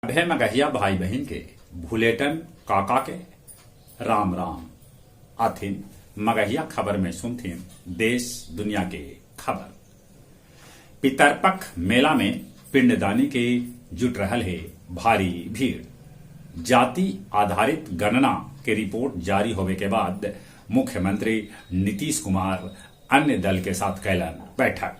सभे मगहिया भाई बहिन के भुलेटन काका के राम राम। आथिन मगहिया खबर में सुनथिन देश दुनिया के खबर। पितरपख मेला में पिंडदानी के जुट रहल हे भारी भीड़। जाति आधारित गणना के रिपोर्ट जारी होवे के बाद मुख्यमंत्री नीतीश कुमार अन्य दल के साथ कैलन बैठक।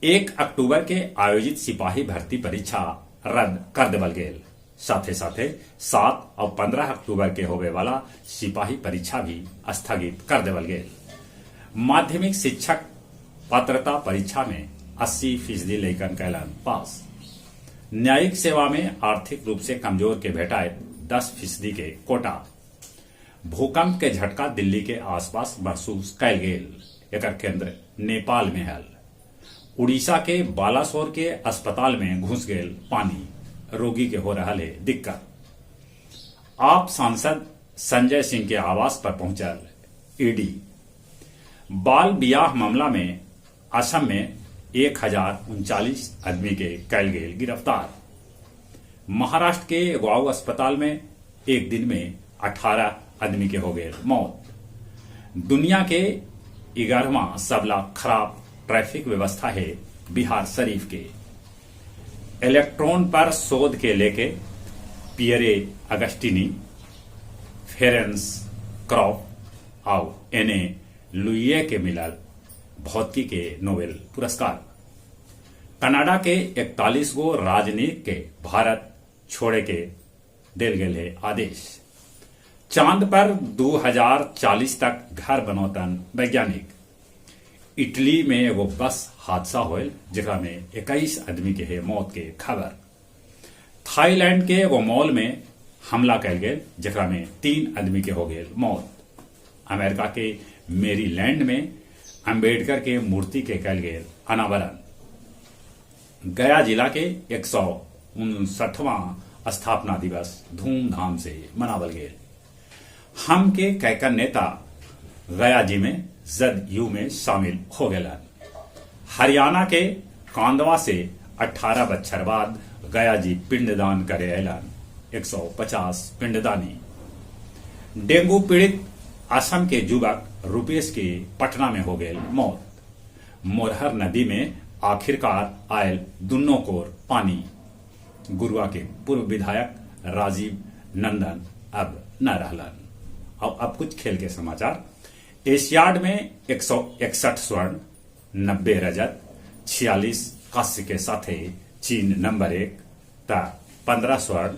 1 अक्टूबर के आयोजित सिपाही भर्ती परीक्षा रद्द कर देवल गेल। साथे साथे 7 और 15 अक्टूबर के होवे वाला सिपाही परीक्षा भी स्थगित कर देवल गेल। माध्यमिक शिक्षक पात्रता परीक्षा में 80% लइकन कैलन पास। न्यायिक सेवा में आर्थिक रूप से कमजोर के भेटाए 10% के कोटा। भूकंप के झटका दिल्ली के आसपास महसूस कैल गेल। एकर केंद्र नेपाल में हल। उड़ीसा के बालासोर के अस्पताल में घुस गेल पानी, रोगी के हो रहा है दिक्कत। आप सांसद संजय सिंह के आवास पर पहुंचल ईडी। बाल बियाह मामला में असम में 1039 आदमी के कैल गेल गिरफ्तार। महाराष्ट्र के एगो अस्पताल में एक दिन में 18 आदमी के हो गए मौत। दुनिया के 11वां सबला खराब ट्रैफिक व्यवस्था है बिहार शरीफ के। इलेक्ट्रॉन पर शोध के लेके पियरे अगस्टिनी, फेरेंस क्रॉप आउ एने लुइये के मिलल भौतिकी के नोबेल पुरस्कार। कनाडा के 41 गो राजनयिक के भारत छोड़े के देल गेल है आदेश। चांद पर 2040 तक घर बनौतन वैज्ञानिक। इटली में एगो बस हादसा होल जेकरा में 21 आदमी के है मौत के खबर। थाईलैंड के एगो मॉल में हमला कैल गेल जेकरा में 3 आदमी के हो गेल मौत। अमेरिका के मेरीलैंड में अंबेडकर के मूर्ति के कैल गेल अनावरण। गया जिला के 159वां स्थापना दिवस धूमधाम से मनावल गेल। हम के कैकन नेता गया जी में जदयू में शामिल हो गए। हरियाणा के कांदवा से 18 बच्छर बाद गया जी पिंडदान करे अलन 150 पिंडदानी। डेंगू पीड़ित असम के युवक रुपेश के पटना में हो गए मौत। मोरहर नदी में आखिरकार आयल दुनों कोर पानी। गुरुआ के पूर्व विधायक राजीव नंदन अब न रहलन। और अब कुछ खेल के समाचार। एशियाड में 161 स्वर्ण, 90 रजत, 46 कांस्य के साथे चीन नंबर 1 त 15 स्वर्ण,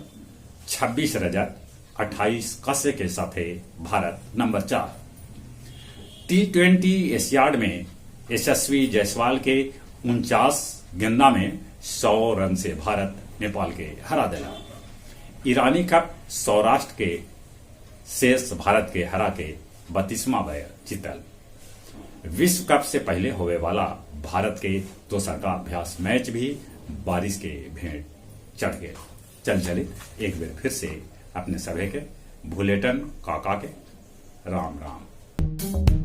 26 रजत, 28 कांस्य के साथे भारत नंबर 4। टी20 एशियाड में यशस्वी जायसवाल के 49 गेंदा में 100 रन से भारत नेपाल के हरा दिला। ईरानी कप सौराष्ट्र के शेष भारत के हरा के 32वां बार जीतल। विश्व कप से पहले होवे वाला भारत के दोसर का अभ्यास मैच भी बारिश के भेंट चढ़ गए। चल चले एक बार फिर से अपने सभे के भुलेटन काका के राम राम।